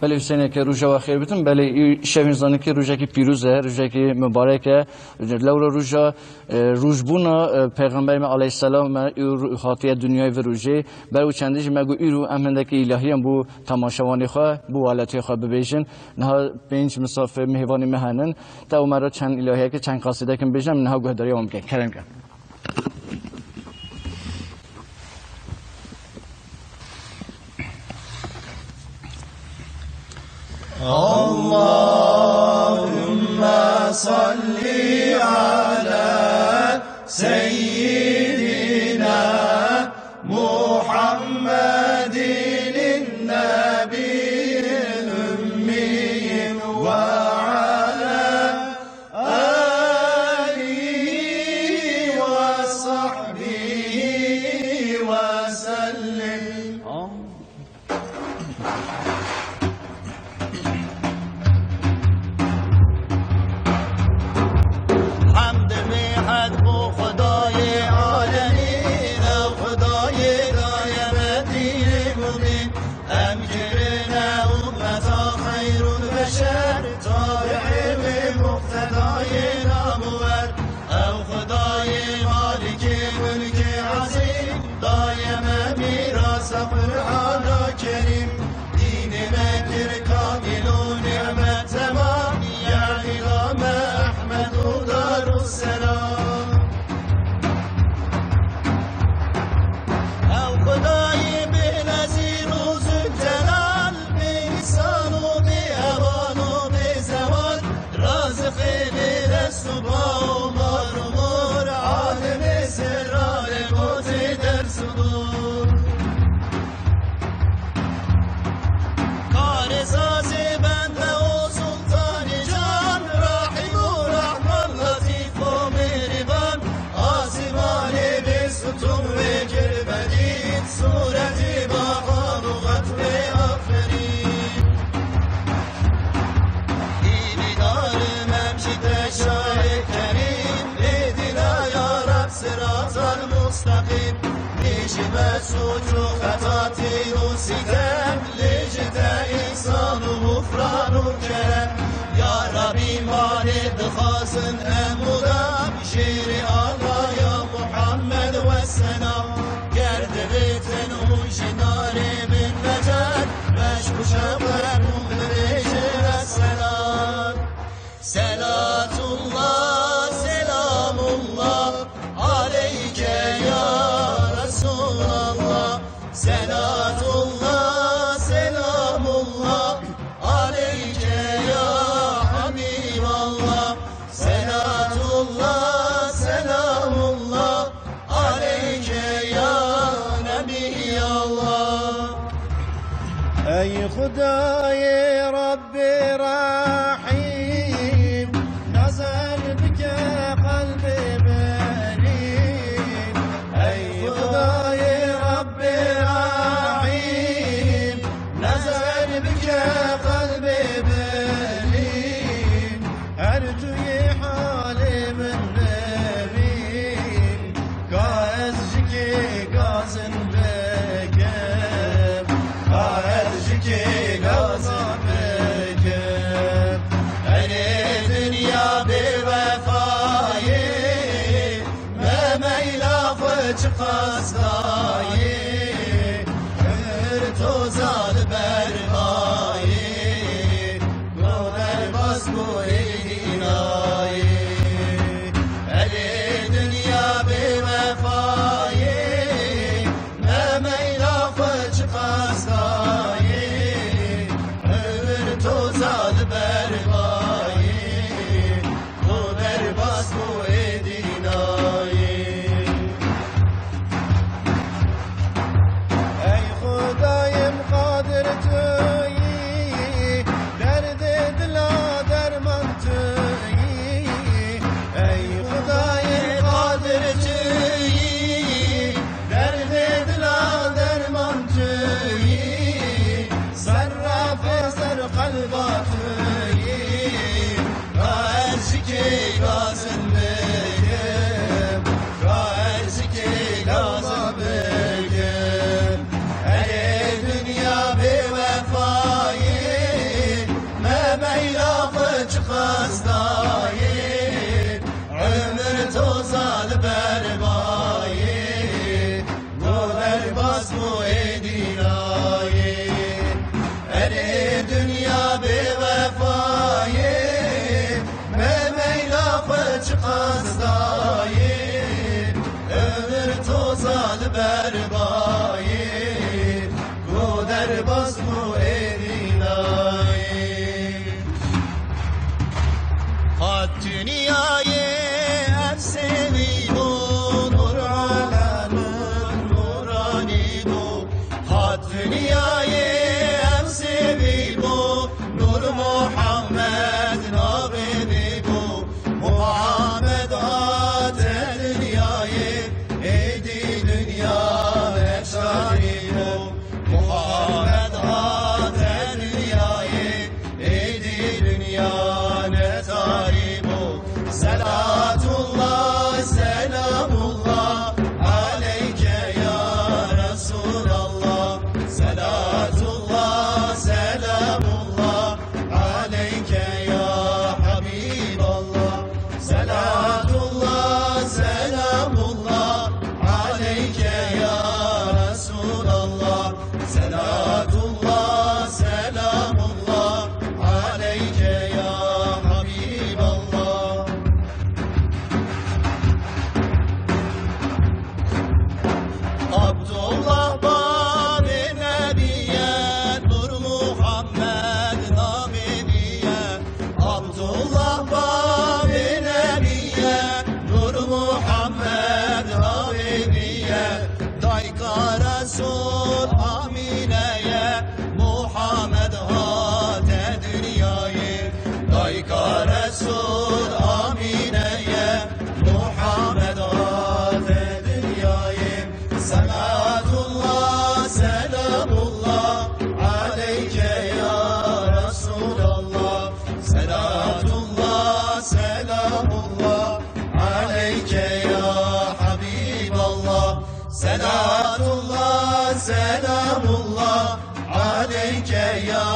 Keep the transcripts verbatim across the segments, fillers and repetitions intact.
Belê Hüseyineke, roja we xêr bitin. Belê, î şevên zanîkî rojekî pîroz e, rojekî mibarek e. Lewra roja, e, rojbûna, e, Pêxemberê me aleyhisselam e, î ro-, hatiye dinyayê vê rojê. Ber û çendî jî me got îro em hindekî îlahiyan bo temaşevanê xwe, bo welatê xwe bibêjin. Niha pênc misafir, mêvanê me henin. Te û me re çend îlahiyeke, çend qasîdekin bêjin, em niha guhdariya wan bikin. Kerem ke. اللهم صل على سيدنا محمد النبي الأمي وعلى آله وصحبه وسلم. Hemd û mihet bo Xwedayê alemîn, ew Xwedayê daye me dînê mubîn. Em kirine ummeta xeyrul beşer, tabi'ê wê muqtedayê namuwer. Ew Xwedayê malikê mulkê ezîm, daye me mîrasa Qur'ana Kerîm. Dînê me kir kamîl û nîmet temam, ya îlame Ehmed û Darusselam. Ew Xwedayê bênezîr û zilcelal, bêmîsal û bêheval û bêzewal, razixê bêdest û pa û mar û mor, alimê serralê gotê derz û dor. Karê sazê bende û Sultanê can, Rahîm û Rehman, Letîf û Mêrîban, asîmanê bê stûn wê kir bedîd, sûretê Bahan û xet wê aferîn. Îmîdarim em jî te şahê kerîm, êdîna ya Reb siratal musteqîm. Lê ji me sûc û xetatî û sîtem, lê ji te îhsan û xufran û kerem. Ya Rebî, malê dixwazin em mudam, jêrê alaya Muhammed wesena. Ger divêtin û ji narê min mecer, meşk û şewqe û bibêje esselam. Selatullah, selamullah, aleyke ya Resulallah. Selatullah, selamullah, aleyke ya Habiballah. Selatullah, selamullah, aleyke ya Nebiyallah. Ey Xwedayê Rebbê Rehîm, nazer bike qelbê berî. Ey Xwedayê Rebbê Rehîm, nazer bike qelbê berî. Her tu yê halê min nebî. Ka ez ji kê gazin bikim, ka ez ji kê gazin bikim. Erê dinya bêwefayê, me meyla xwe çiqas dayê. Umir toza li ber mayê. Go derbas go êdî nayê. Erê dinya bêwefayê, me meyla xwe çiqas dayê. Bazmo êdî dayê. Hat dinyayê ev sêvî bû, nur ala nur nuranî bû. Hat dinyayê ev sêvî bû, nur Muhammed navê vî bû. Muhammed hate dinyayê, êdî dinya neçarî bû. Muhammed hate dinyayê, êdî dinya netarî bû. Selatullah, selamullah aleyke ya Resulallah. Selatullah, selamullah aleyke ya Habiballah. Selatullah, selamullah aleyke ya Resulallah. Selatullah, selamullah aleyke ya Habiballah. Abdullah babê Nebiye, Nur Muhammed navê vî ye. Abdullah babê Nebiye, Nur Muhammed navê vî ye. Dayka Resul Amine ye, Muhammed hate dinyayê. Dayka Resul Amine ye, Muhammed hate dinyayê. Selatullah, selamullah aleyke ya Resulallah. Selatullah, selamullah aleyke ya Habiballah. Selatullah, selamullah aleyke ya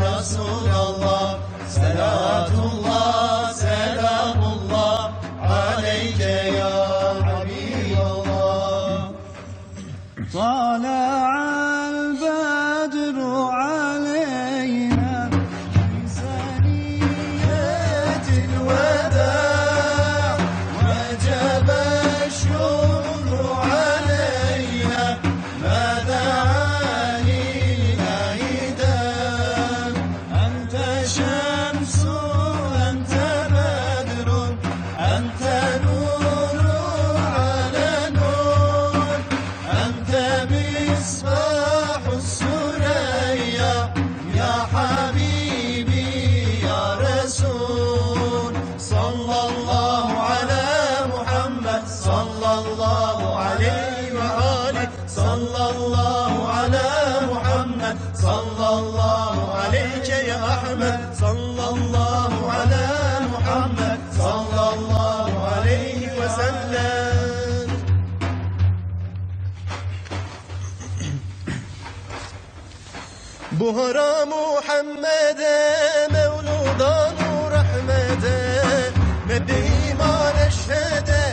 Resulallah. Selatullah, selamullah aleyke ya Habiballah. طلع البدر علينا من ثنيات الوداع وجب الشكر علينا ما دعا لله داع. أنت شمس، أنت بدر، أنت نور على نور، أنت مصباح الثريا، يا حبيبي يا رسول. صلى الله على محمد، صلى الله عليه وآله، صلى الله على محمد، صلى الله عليك يا أحمد، صلى الله على محمد، صلى الله عليه وسلم. Buhra Muhammed'e, mewludan û rehmete, me bi îman eşhede,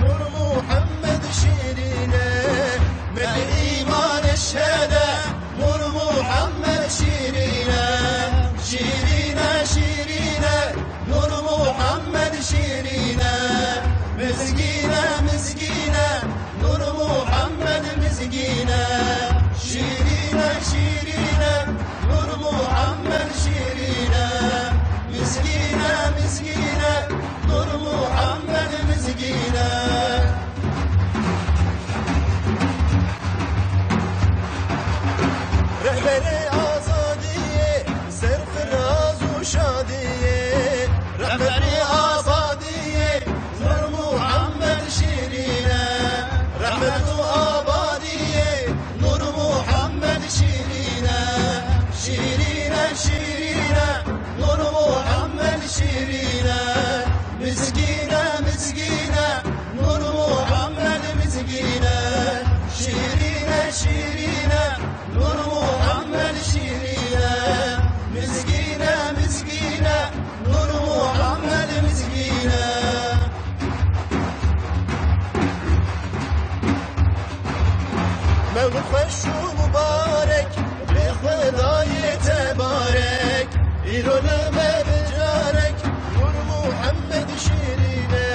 Nur Muhammed şîrîne, me bi îman eşhede, Nur Muhammed şîrîne, şîrîne, şîrîne, Nur Muhammed şîrîne, mizgîne, mizgîne, Nur Muhammed mizgîne, şîrîne, şîrîne, Nur Muhammed şîrîne, mizgîne, mizgîne, Nur Muhammed mizgîne. Rehberê azadiyê, serfiraz û şadiyê, rehberê azadiyê, Nur Muhammed şîrîne, rehmet û abadiyê, Nur Muhammed şîrîne, şîrîne, şîrîne, Nur Muhammed şîrîne, mizgîne, mizgîne, Nur Muhammed mizgîne, şîrîne, şîrîne, Nur Muhammed şîrîne, mizgîne, mizgîne, Nur Muhammed mizgîne. Mewlid xweş û mubarek, bi Xwedayê tebarek, îro li me bi carek, Nur Muhammed şîrîne,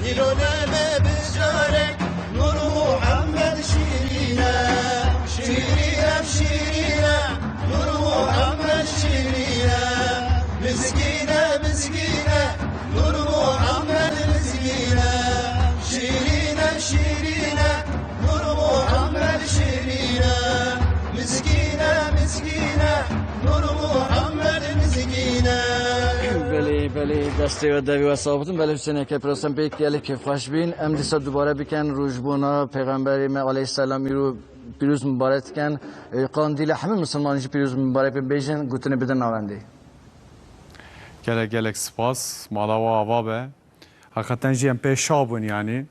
îro li me bi carek, Nur Muhammed şîrîne, şîrîne, şîrîne, Belê, destê we devê we sax bitin. Belê Hüseyineke pirasen pêk gelek kêfxweş bîn. Em dîsa dubare bikin rojbûna Pêxemberê me aleyhisselam îro pîroz mibarek dikin. E, qandîlê hemû misilman jî pîroz mibarek bin, bêjin, gotinê bidin navendê. Gelek gelek spas. Mala we ava be. Heqeten jî em pê şa bûn yanî.